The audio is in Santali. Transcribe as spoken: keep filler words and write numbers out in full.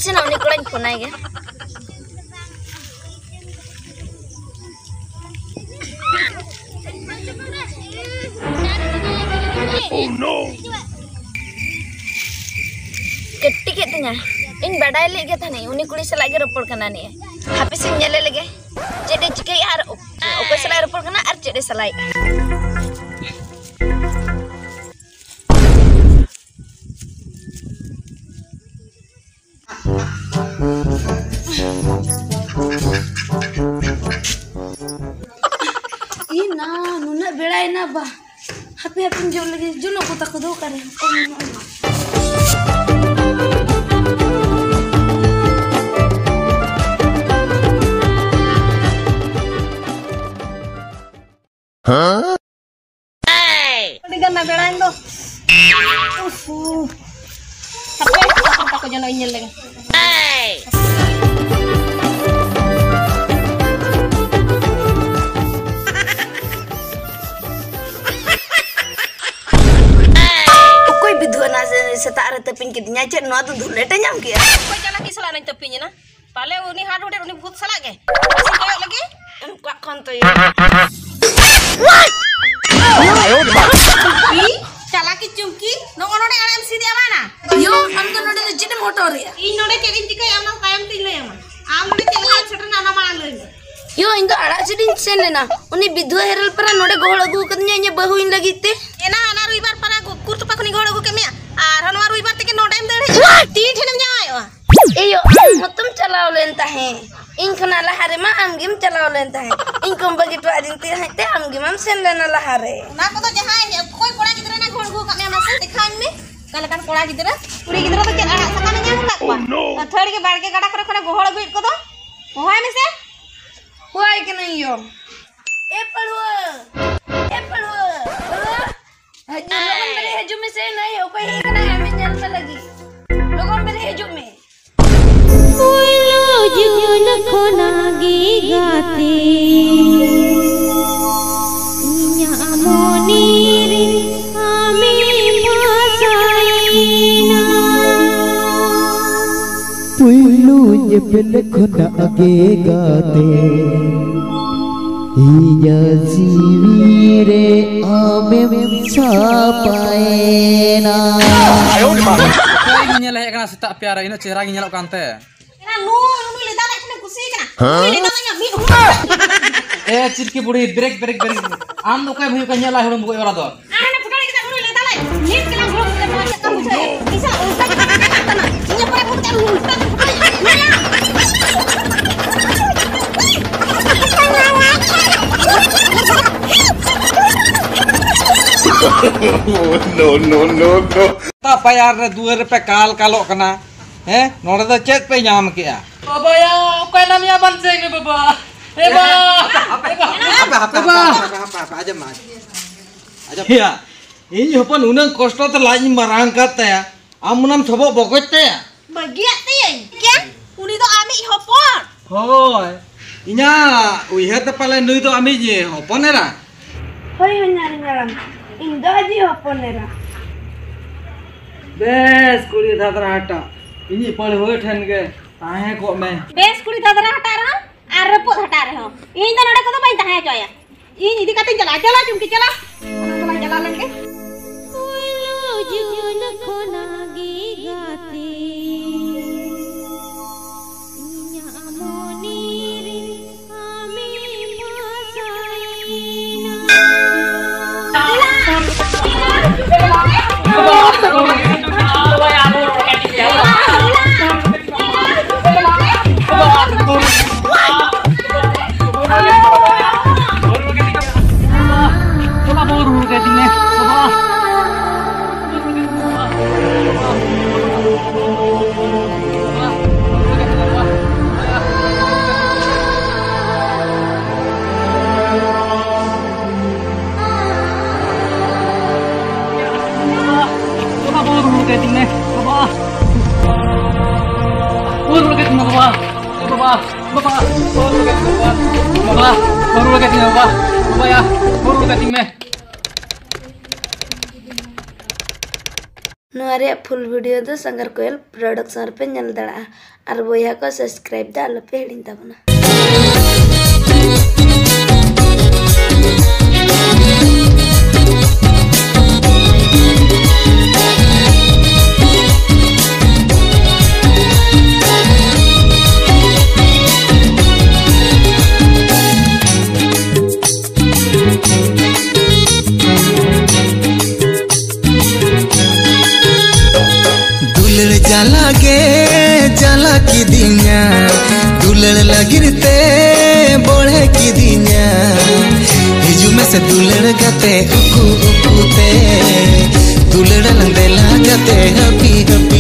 ᱥᱮ ᱱᱟ, ᱩᱱᱤ ᱠᱚᱲᱟᱧ ᱯᱷᱳᱱᱟᱭ ᱜᱮ᱾ Oh no! ᱠᱟᱹᱴᱤ ᱠᱮᱫ ᱛᱤᱧᱟ᱾ ᱤᱧ ᱵᱟᱰᱟᱭ ᱞᱮᱫ ᱜᱮ ᱛᱟᱦᱮᱱᱟᱹᱧ, ᱩᱱᱤ ᱠᱩᱲᱤ ᱥᱟᱞᱟᱜ ᱜᱮ ᱨᱚᱯᱚᱲ ᱠᱟᱱᱟ ᱱᱤᱭᱟᱹ᱾ ᱦᱟᱯᱮ ᱥᱮᱧ ᱧᱮᱞᱮ ᱞᱮᱜᱮ, ᱪᱮᱫ ᱮ ᱪᱤᱠᱟᱹᱭᱮᱫᱼᱟ ᱟᱨ ᱚᱠᱚᱭ ᱥᱟᱞᱟᱜ ᱮ ᱨᱚᱯᱚᱲ ᱠᱟᱱᱟ ᱟᱨ ᱪᱮᱫ ᱮ ᱥᱟᱞᱟᱭᱮᱫᱼᱟ᱾ ᱤ ᱱᱟ, ᱱᱩᱱᱟᱹᱜ ᱵᱮᱲᱟᱭᱮᱱᱟ ᱵᱟ᱾ ᱦᱟᱯᱮ ᱦᱟᱯᱮᱧ ᱡᱚᱢ ᱞᱮᱜᱮ᱾ ᱡᱚᱱᱚᱜ ᱠᱚ ᱛᱟᱠᱚ ᱫᱚ ᱚᱠᱟᱨᱮ? ᱚᱠᱟ ᱢᱮᱱᱟᱜᱼᱟ? ᱟᱹᱰᱤ ᱜᱟᱱ ᱱᱟ ᱵᱮᱲᱟᱭᱮᱱ ᱫᱚ᱾ ᱩᱯᱷᱩ᱾ ᱦᱟᱯᱮ, ᱛᱟᱠᱚ ᱡᱚᱱᱚᱜ ᱤᱧ ᱧᱮᱞ ᱞᱮᱜᱮ᱾ ᱚᱠᱚᱭ ᱵᱤᱫᱷᱩ ᱚᱱᱟ ᱥᱮᱛᱟᱜ ᱨᱮ ᱛᱟᱹᱯᱤᱧ ᱠᱤᱫᱤᱧᱟ? ᱪᱮᱫ ᱱᱚᱣᱟ ᱫᱚ ᱫᱷᱩᱞᱟᱹᱴ ᱮ ᱧᱟᱢ ᱠᱮᱜᱼᱟ? ᱚᱠᱚᱭ ᱪᱟᱞᱟᱠᱤ ᱥᱟᱞᱟᱜ ᱱᱟᱧ ᱛᱟᱹᱯᱤᱧ ᱮᱱᱟ? ᱯᱟᱞᱮ ᱩᱱᱤ ᱦᱟᱰ ᱦᱩᱰᱮᱨ ᱩᱱᱤ ᱵᱷᱩᱛ ᱥᱟᱞᱟᱜ ᱜᱮ? ᱢᱟᱥᱮ ᱠᱚᱭᱚᱜ ᱞᱟᱹᱜᱤᱫ᱾ ᱮᱢ ᱠᱟᱜ ᱠᱷᱚᱱ ᱛᱚ ᱭᱟ᱾ ᱤ, ᱪᱟᱞᱟᱠᱤ ᱪᱩᱢᱠᱤ, ᱱᱚᱜᱼᱚ ᱱᱚᱰᱮ ᱟᱲᱟᱜ ᱮᱢ ᱥᱤᱫ ᱮᱫᱼᱟ ᱵᱟᱝ ᱟ? ᱭᱳ, ᱟᱢ ᱫᱚ ᱱᱚᱰᱮ ᱫᱚ ᱪᱮᱫ ᱮᱢ ᱦᱚᱴᱚᱨ ᱮᱫᱼᱟ? ᱤᱧ ᱱᱚᱰᱮ ᱪᱮᱫ ᱤᱧ ᱪᱤᱠᱟᱹᱭᱟ ᱚᱱᱟ ᱫᱚ ᱛᱟᱭᱚᱢ ᱛᱮᱧ ᱞᱟᱹᱭ ᱟᱢᱟ᱾ ᱟᱢ ᱱᱚᱰᱮ ᱪᱮᱫ ᱞᱮᱠᱟᱢ ᱥᱮᱴᱮᱨ ᱮᱱᱟ ᱚᱱᱟ ᱢᱟᱲᱟᱝ ᱞᱟᱹᱭ ᱢᱮ᱾ ᱭᱳ, ᱤᱧ ᱫᱚ ᱟᱲᱟᱜ ᱥᱤᱫ ᱤᱧ ᱥᱮᱱ ᱞᱮᱱᱟ᱾ ᱩᱱᱤ ᱵᱤᱫᱷᱩᱣᱟᱹ ᱦᱮᱨᱮᱞ ᱯᱟᱨᱟ ᱱᱚᱰᱮ ᱜᱚᱦᱚᱲ ᱟᱹᱜᱩ ᱟᱠᱟᱫᱤᱧᱟ ᱤᱧᱟᱹᱜ ᱵᱟᱹᱦᱩ ᱤᱧ ᱞᱟᱹᱜᱤᱫ ᱛᱮ᱾ ᱮᱱᱟ ᱦᱟᱱᱟ ᱨᱩᱭᱵᱟᱨ ᱯᱟᱨᱟ ᱜᱩ-, ᱠᱩᱨ ᱛᱚᱯᱟ ᱠᱷᱚᱱᱤᱧ ᱜᱚᱦᱚᱲ ᱟᱹᱜᱩ ᱠᱮᱫ ᱢᱮᱭᱟ᱾ ᱟᱨᱦᱚᱸ ᱱᱚᱣᱟ ᱨᱩᱭᱵᱟᱨ ᱛᱮᱜᱮ ᱱᱚᱰᱮᱢ ᱫᱟᱹᱲ ᱦᱮᱡ ᱮᱱᱟ᱾ ᱛᱤ ᱴᱷᱮᱱᱮᱢ ᱡᱟᱶᱟᱭᱚᱜᱼᱟ? ᱮᱭᱳ, ᱟᱢ ᱦᱚᱸᱛᱚᱢ ᱪᱟᱞᱟᱣ ᱞᱮᱱ ᱛᱟᱦᱮᱸᱫ᱾ ᱤᱧ ᱠᱷᱚᱱᱟᱜ ᱞᱟᱦᱟ ᱨᱮᱢᱟ ᱟᱢ ᱜᱮᱢ ᱪᱟᱞᱟᱣ ᱞᱮᱱ ᱛᱟᱦᱮᱸᱫ᱾ ᱤᱧ ᱠᱚᱢ ᱵᱟᱹᱜᱤ ᱦᱚᱴᱚ ᱟᱹᱫᱤᱧ ᱛᱟᱦᱮᱸᱫ ᱛᱮ ᱟᱢ ᱜᱮ ᱵᱟᱢ ᱥᱮᱱ ᱞᱮᱱᱟ ᱞᱟᱦᱟ ᱨᱮ᱾ ᱚᱱᱟ ᱠᱚᱫᱚ ᱡᱟᱦᱟᱸᱭ, ᱚᱠᱚᱭ ᱠᱚᱲᱟ ᱜᱤᱫᱽᱨᱟᱹ ᱱᱟ ᱜᱚᱦᱚᱲ ᱟᱹᱜᱩ ᱟᱠᱟᱫ ᱢᱮᱭᱟ, ᱢᱟᱥᱮ ᱫᱮᱠᱷᱟᱣᱟᱹᱧ ᱢᱮ᱾ ᱚᱠᱟ ᱞᱮᱠᱟᱱ ᱠᱚᱲᱟ ᱜᱤᱫᱽᱨᱟᱹ? ᱠᱩᱲᱤ ᱜᱤᱫᱽᱨᱟᱹ ᱫᱚ ᱪᱮᱫ ᱟᱲᱟᱜ ᱥᱟᱠᱟᱢᱮ ᱧᱟᱢ ᱟᱠᱟᱫ ᱠᱚᱣᱟ? Oh, no. ᱟᱹᱛᱷᱟᱹᱲᱤ ᱜᱮ ᱵᱟᱲᱜᱮ ᱜᱟᱰᱟ ᱠᱚᱨᱮ ᱠᱷᱚᱱᱮ ᱜᱚᱦᱚᱲ ᱟᱹᱜᱩᱭᱮᱫ ᱠᱚᱫᱚ᱾ ᱦᱚᱦᱚᱭ ᱢᱮᱥᱮ᱾ ᱦᱚᱦᱚᱭ ᱠᱟᱹᱱᱟᱹᱧ ᱭᱳ᱾ ᱮ ᱯᱟᱹᱲᱩᱣᱟᱹ, ᱮ ᱯᱟᱹᱲᱩᱣᱟᱹ, ᱯᱟᱹᱲᱩᱣᱟᱹ᱾ ᱦᱤᱡᱩᱜ, ᱞᱚᱜᱚᱱ ᱵᱮᱨᱮᱫ ᱦᱤᱡᱩᱜ ᱢᱮᱥᱮ, ᱱᱟᱹᱭ ᱚᱠᱚᱭ ᱦᱮᱡ ᱟᱠᱟᱱᱟᱭ ᱟᱢᱮ ᱧᱮᱞ ᱢᱮ ᱞᱟᱹᱜᱤᱫ᱾ ᱞᱚᱜᱚᱱ ᱵᱮᱨᱮᱫ ᱦᱤᱡᱩᱜ ᱢᱮ᱾ ᱯᱩᱭᱞᱩ ᱡᱩᱱ ᱠᱷᱚᱱᱟᱜ ᱜᱮ ᱜᱟᱛᱮ, ᱤᱧᱟᱜ ᱢᱚᱱᱮ ᱨᱮ ᱟᱢᱮᱢ ᱵᱟᱥᱟᱭᱮᱱᱟ᱾ ᱯᱩᱭᱞᱩ ᱧᱮᱯᱮᱞ ᱠᱷᱚᱱᱟᱜ ᱜᱮ ᱜᱟᱛᱮ, ᱤᱧᱟᱹᱜ ᱡᱤᱣᱤ ᱨᱮ ᱟᱢᱮᱢ ᱥᱟᱯᱟᱭᱮᱱᱟ᱾ ᱚᱠᱚᱭ ᱧᱮᱧᱮᱞ ᱦᱮᱡ ᱟᱠᱟᱱᱟ ᱥᱮᱛᱟᱜ ᱯᱮᱭᱟ ᱨᱮ, ᱤᱱᱟᱹᱜ ᱪᱮᱦᱨᱟ ᱜᱮ ᱧᱮᱞᱚᱜ ᱠᱟᱱᱛᱮ᱾ ᱮᱱᱟ ᱱᱩᱭ, ᱩᱱᱤ ᱞᱮᱫᱟ ᱞᱮᱫ ᱠᱷᱟᱱᱮᱢ ᱠᱩᱥᱤ ᱠᱟᱱᱟ᱾ ᱦᱮᱸ? ᱩᱱᱤ ᱞᱮᱫᱟ ᱞᱮᱫ ᱤᱧᱟᱹᱜ ᱢᱤᱫ ᱦᱚᱲ᱾ ᱮ ᱪᱤᱨᱠᱤ ᱵᱩᱲᱦᱤ, ᱵᱨᱮᱠ, ᱵᱨᱮᱠ, ᱵᱨᱮᱠ᱾ ᱟᱢ ᱫᱚ ᱚᱠᱚᱭᱮᱢ ᱦᱩᱭᱩᱜ ᱠᱟᱱᱟ ᱧᱮᱞ ᱟᱭ ᱦᱚᱲᱮᱢ ᱜᱚᱡ ᱵᱟᱲᱟ ᱫᱚ? ᱟᱨ ᱦᱟᱱᱮ ᱯᱷᱩᱴᱟᱹᱲᱤ ᱠᱟᱛᱮ ᱩᱱᱤ ᱞᱮᱫᱟ ᱞᱮᱫ, ᱱᱤᱛ ᱠᱟᱱᱟ ᱵᱩᱲᱦᱤ ᱠᱟᱛᱮ ᱱᱚᱣᱟ ᱪᱮᱫ ᱠᱟᱢ ᱵᱩᱡᱷᱟᱹᱣ? ᱤᱧ ᱥᱟᱞᱟᱜ ᱩᱞᱴᱟᱹ ᱠᱟᱛᱮ ᱠᱟᱛᱷᱟ ᱠᱟᱱᱟ᱾ ᱤᱧᱟᱹᱜ ᱯᱚᱨᱮ ᱵᱚᱦᱩ ᱪᱮᱫ ᱮᱢ ᱩᱞᱴᱟᱹ ᱠᱟᱛᱮ ᱠᱟᱛᱷᱟ ᱠᱟᱱᱟ᱾ No, no, no, no. ᱛᱟ ᱯᱟᱭᱟᱨ ᱨᱮ ᱫᱩᱣᱟᱹᱨ ᱨᱮᱯᱮ ᱠᱟᱞ ᱠᱟᱞᱚᱜ ᱠᱟᱱᱟ᱾ ᱦᱮᱸ, ᱱᱚᱰᱮ ᱫᱚ ᱪᱮᱫ ᱯᱮ ᱧᱟᱢ ᱠᱮᱜᱼᱟ? ᱵᱟᱵᱟᱭᱟ, ᱚᱠᱟᱭ ᱱᱟᱢ ᱭᱟ ᱵᱟᱱ ᱥᱮ ᱢᱮ ᱵᱟᱵᱟ? ᱮ ᱵᱟ! ᱦᱟᱯᱮ, ᱦᱟᱯᱮ, ᱵᱟᱵᱟ! ᱦᱟᱯᱮ, ᱦᱟᱯᱮ, ᱦᱟᱯᱮ, ᱟᱸᱡᱚᱢ ᱢᱮ, ᱟᱸᱡᱚᱢ ᱢᱮ᱾ ᱟᱸᱡᱚᱢ ᱢᱮ᱾ ᱭᱟ, ᱤᱧ ᱦᱚᱯᱚᱱ ᱩᱱᱟᱹᱝ ᱠᱚᱥᱴᱚ ᱛᱮ ᱞᱟᱡ ᱤᱧ ᱢᱟᱨᱟᱝ ᱠᱟᱫ ᱛᱟᱭᱟ, ᱟᱢ ᱚᱱᱟᱢ ᱥᱚᱵᱚᱜ ᱵᱚᱜᱚᱡ ᱛᱟᱭᱟ? ᱵᱟᱹᱜᱤᱭᱟᱜ ᱛᱟᱹᱭᱟᱹᱧ᱾ ᱪᱮᱫ? ᱩᱱᱤ ᱫᱚ ᱟᱢᱤᱡ ᱦᱚᱯᱚᱱ? ᱦᱳᱭ, ᱤᱧᱟᱹᱜ ᱩᱭᱦᱟᱹᱨ ᱛᱮ ᱯᱟᱞᱮ ᱱᱩᱭ ᱫᱚ ᱟᱢᱤᱡ ᱦᱚᱯᱚᱱ ᱮᱨᱟ᱾ ᱦᱳᱭ, ᱦᱚᱧᱦᱟᱨᱤᱧ ᱦᱟᱲᱟᱢ, ᱤᱧ ᱫᱚ ᱟᱡᱤᱡ ᱦᱚᱯᱚᱱ ᱮᱨᱟ᱾ ᱵᱮᱥ, ᱠᱩᱲᱤ ᱫᱷᱟᱫᱨᱟ ᱦᱟᱴᱟᱜ, ᱤᱧᱤᱡ ᱯᱟᱹᱲᱦᱟᱹ ᱴᱷᱮᱱ ᱜᱮ ᱛᱟᱦᱮᱸ ᱠᱚᱜ ᱢᱮ᱾ ᱵᱮᱥ, ᱠᱩᱲᱤ ᱫᱷᱟᱫᱨᱟ ᱦᱟᱴᱟᱜ ᱨᱮᱦᱚᱸ ᱟᱨ ᱨᱟᱹᱯᱩᱫ ᱦᱟᱴᱟᱜ ᱨᱮᱦᱚᱸ, ᱤᱧ ᱫᱚ ᱱᱚᱰᱮ ᱠᱚᱫᱚ ᱵᱟᱹᱧ ᱛᱟᱦᱮᱸ ᱦᱚᱪᱚᱭᱟ᱾ ᱤᱧ ᱤᱫᱤ ᱠᱟᱛᱮᱧ ᱪᱟᱞᱟᱜᱼᱟ᱾ ᱪᱚᱞᱚ ᱪᱩᱢᱠᱤ, ᱪᱚᱞᱚ᱾ ᱚᱱᱟ ᱫᱚᱞᱟᱝ ᱪᱟᱞᱟᱣ ᱞᱮᱱ ᱜᱮ᱾ ᱯᱩᱭᱞᱩ ᱡᱩᱱ ᱠᱷᱚᱱᱟᱜ ᱜᱮ ᱜᱟᱛᱮ, ᱤᱧᱟᱜ ᱢᱚᱱᱮ ᱨᱮ ᱟᱢᱮᱢ ᱵᱟᱥᱟᱭᱮᱱᱟ᱾ ᱵᱟᱵᱟ, ᱵᱟᱹᱦᱩ ᱨᱩᱣᱟᱹᱲ ᱠᱟᱭ ᱛᱤᱧ ᱢᱮ, ᱵᱟᱵᱟ᱾ ᱵᱟᱹᱦᱩ ᱨᱩᱣᱟᱹᱲ ᱠᱟᱭ ᱛᱤᱧ ᱢᱮ, ᱵᱟᱵᱟ᱾ ᱮ ᱵᱟᱵᱟ, ᱵᱟᱵᱟ, ᱵᱟᱹᱦᱩ ᱨᱩᱣᱟᱹᱲ ᱠᱟᱭ ᱛᱤᱧ ᱢᱮ, ᱵᱟᱵᱟ᱾ ᱵᱟᱵᱟ, ᱵᱟᱹᱦᱩ ᱨᱩᱣᱟᱹᱲ ᱠᱟᱭ ᱛᱤᱧ ᱢᱮ, ᱵᱟᱵᱟ᱾ ᱵᱟᱵᱟ ᱭᱟ, ᱵᱟᱹᱦᱩ ᱨᱩᱣᱟᱹᱲ ᱠᱟᱭ ᱛᱤᱧ ᱢᱮ᱾ ᱱᱚᱣᱟ ᱨᱮᱭᱟᱜ ᱯᱷᱩᱞ ᱵᱷᱤᱰᱤᱭᱳ ᱫᱚ ᱥᱟᱸᱜᱟᱨ ᱠᱚᱭᱮᱞ ᱯᱨᱚᱰᱟᱠᱥᱚᱱ ᱨᱮᱯᱮ ᱧᱮᱞ ᱫᱟᱲᱮᱭᱟᱜᱼᱟ᱾ ᱟᱨ ᱵᱚᱭᱦᱟ ᱠᱚ, ᱥᱟᱵᱥᱠᱨᱟᱭᱤᱵ ᱫᱚ ᱟᱞᱚᱯᱮ ᱦᱤᱲᱤᱧ ᱛᱟᱵᱚᱱᱟ᱾ ᱫᱩᱞᱟᱹᱲ ᱡᱟᱞᱟ ᱜᱮ ᱡᱟᱞᱟ ᱠᱤᱫᱤᱧᱟ, ᱫᱩᱞᱟᱹᱲ ᱞᱟᱹᱜᱤᱫ ᱛᱮ ᱵᱚᱲᱦᱮ ᱠᱤᱫᱤᱧᱟ᱾ ᱦᱤᱡᱩᱜ ᱢᱮᱥᱮ ᱫᱩᱞᱟᱹᱲ ᱜᱟᱛᱮ ᱩᱠᱩ ᱩᱠᱩ ᱛᱮ, ᱫᱩᱞᱟᱹᱲ ᱟᱞᱟᱝ ᱫᱮᱞᱟ ᱜᱟᱛᱮ ᱦᱟᱹᱯᱤ ᱦᱟᱹᱯᱤ᱾